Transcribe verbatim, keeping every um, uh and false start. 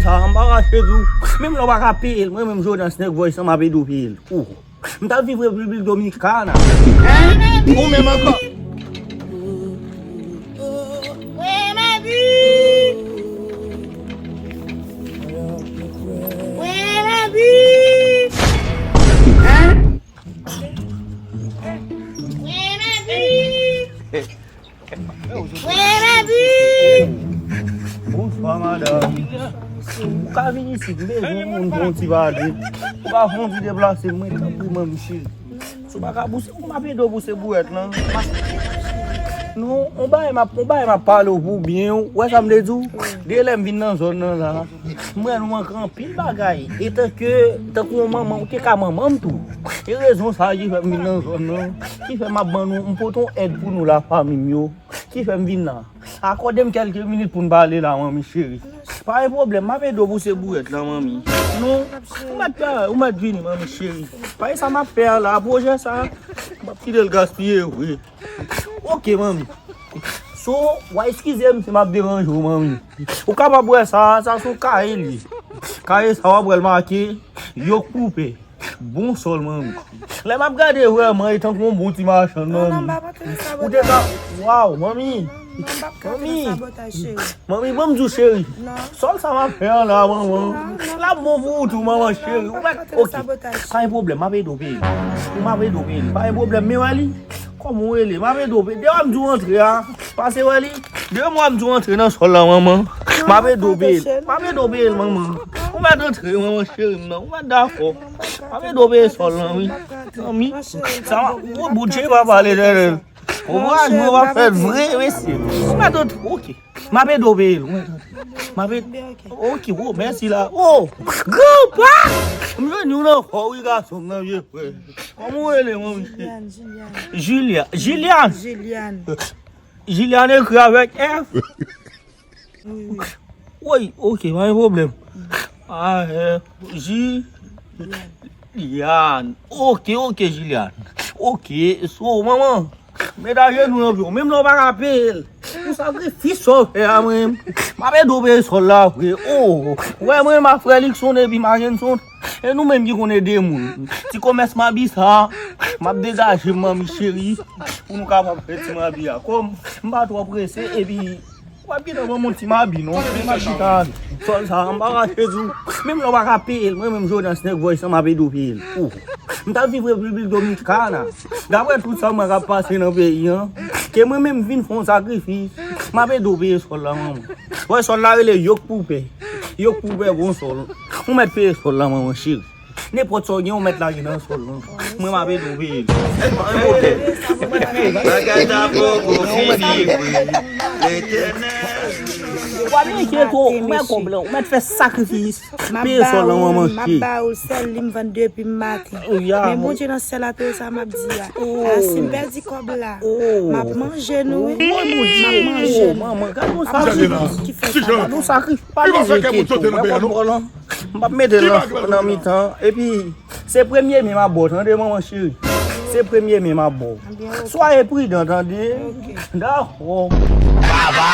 Sa, m pa kache di w. Menm lè w pa ka peye l, mwen menm Jonas Nèg Voice lan, m ap ede w peye l. Ou. M t ap viv Repiblik Dominikana. Hein? Ou menm ankò? Wi, Mabi! Wi, Mabi! Hein? Wi, Mabi! Wi, Mabi! Bonswa, madanm. Ou ka vin isit, m bezwen yon moun pou yon ti pale. Ou ka fè yon ti deplase, mwen, tanpri, manmi cheri. Si w pa ka pouse, ou m ap ede w pouse bourèt lan. Non, on bagay m ap, on bagay m ap pale w pou byen, ou wè sa m te di w? Wi. De lè m vin nan zòn nan la, m wè nou manke anpil bagay. E tanke, tankou yon manman, ou te ka manman m tou. E rezon sa a ki fè m vin nan zòn nan, ki fè m ap ban nou, m pote yon èd pou nou la, fanmi m yo, ki fè m vin la. Akòde m kèlke minit pou n pale la, manmi cheri. Pa gen pwoblèm, m ap ede w pouse bourèt lan, manmi. Non, ou mèt travay, ou mèt vini, manmi cheri. Pa gen sa m ap fè a la, pwojè sa, m ap kite l gaspiye vre. Oke, manmi. So, w a eskize m si m ap deranje w, manmi. Ou kapab wè sa, sa se yon kaye li ye. Kaye sa, w ap wè l make, yo koupe. Bon sòl, manmi. Lè m ap gade vrèman, e tankou yon bon ti machann, manmi. Ou te ka, waw, manmi. Manmi. Manmi, ban m di w, cheri. Sòl sa m ap fè an la, manman. L ap bon pou ou tou, manman cheri. Ou mèt, oke. Pa gen pwoblèm, m ap ede w peye l. M ap ede w peye l. Pa gen pwoblèm, men wè li. Kòman w rele? M ap ede w peye. Depi m di w antre a, pase wè li. Depi m di w antre nan sòl la, manman. M ap ede w peye l. M ap ede w peye l, manman. Ou mèt antre, manman cheri m nan. Ou mèt dakò. M ap ede w peye sòl lan, wi. Manmi, sa, ou bout je pa pale dèyè l. Ou pa jwe, w ap fè vre, mesye. Ou mèt antre, oke. M ap ede w peye l. M ap ede. Oke, wo, mèsi la. Oh, granpa! M jwenn youn ankò, wi, gason m nan, vye frè. Kòman w rele, manmi? Julian, Julian. Julian. Julian. Julian ekri avèk F? Wi, wi. Woy, oke, pa gen pwoblèm. Ah, eh, Julian. Oke, oke, Julian. Oke, so, manman. Met ajenou nan pye w. Menm lè w pa ka peye l. Pou sakrifis sa w fè a, mwen. M ap ede w peye sòl la vre. Oh, wè mwen, m ap frè Likson epi Makenson. E nou menm ki konn ede moun. Ti komès mabi sa, m ap degaje m, manmi cheri. Pou nou kapab fè ti mabi a. Kòm m pa twò prese, epi w ap gentan ban m yon ti mabi, non. Ti mabi sa, sòl sa, m pa kache di w. Menm lè w pa ka peye l, mwen menm Jonas Nèg Voice lan, m ap ede w peye l. Ou. M t ap viv Repiblik Dominikana. Daprè tout sa m wè k ap pase nan peyi an, ke mwen menm vin fè yon sakrifis, m ap ede w peye sòl la, manman. Wè sòl la rele Yok Poupè. Yok Poupè bon sòl. Ou mèt peye sòl la, manman cheri. Nenpòt sa w gen, ou mèt lage nan sòl lan. Mwen, m ap ede w peye l. Pa gen pwoblèm. Bagay la poko fini vre. Letènèl. Ou pa enkyete w, ou mèt konprann, ou mèt fè sakrifis. Peye sòl lan, manman cheri. M ap ba ou l, sèl li m vann depi maten. Men Bondye nan syèl la, tande sa m ap di a. A, si m pèdi kòb la, m ap manje nou, wi. M ap manje nou. Manman, gade yon sakrifis. Gade yon sakrifis. Pa bezwen enkyete w, ou wè kòb lan. M p ap mete l nan, nan mitan. Epi, se premye me m ap ba w, tande, manman cheri? Se premye me m ap ba w. Swaye pridan, tande? Dakò. Baba!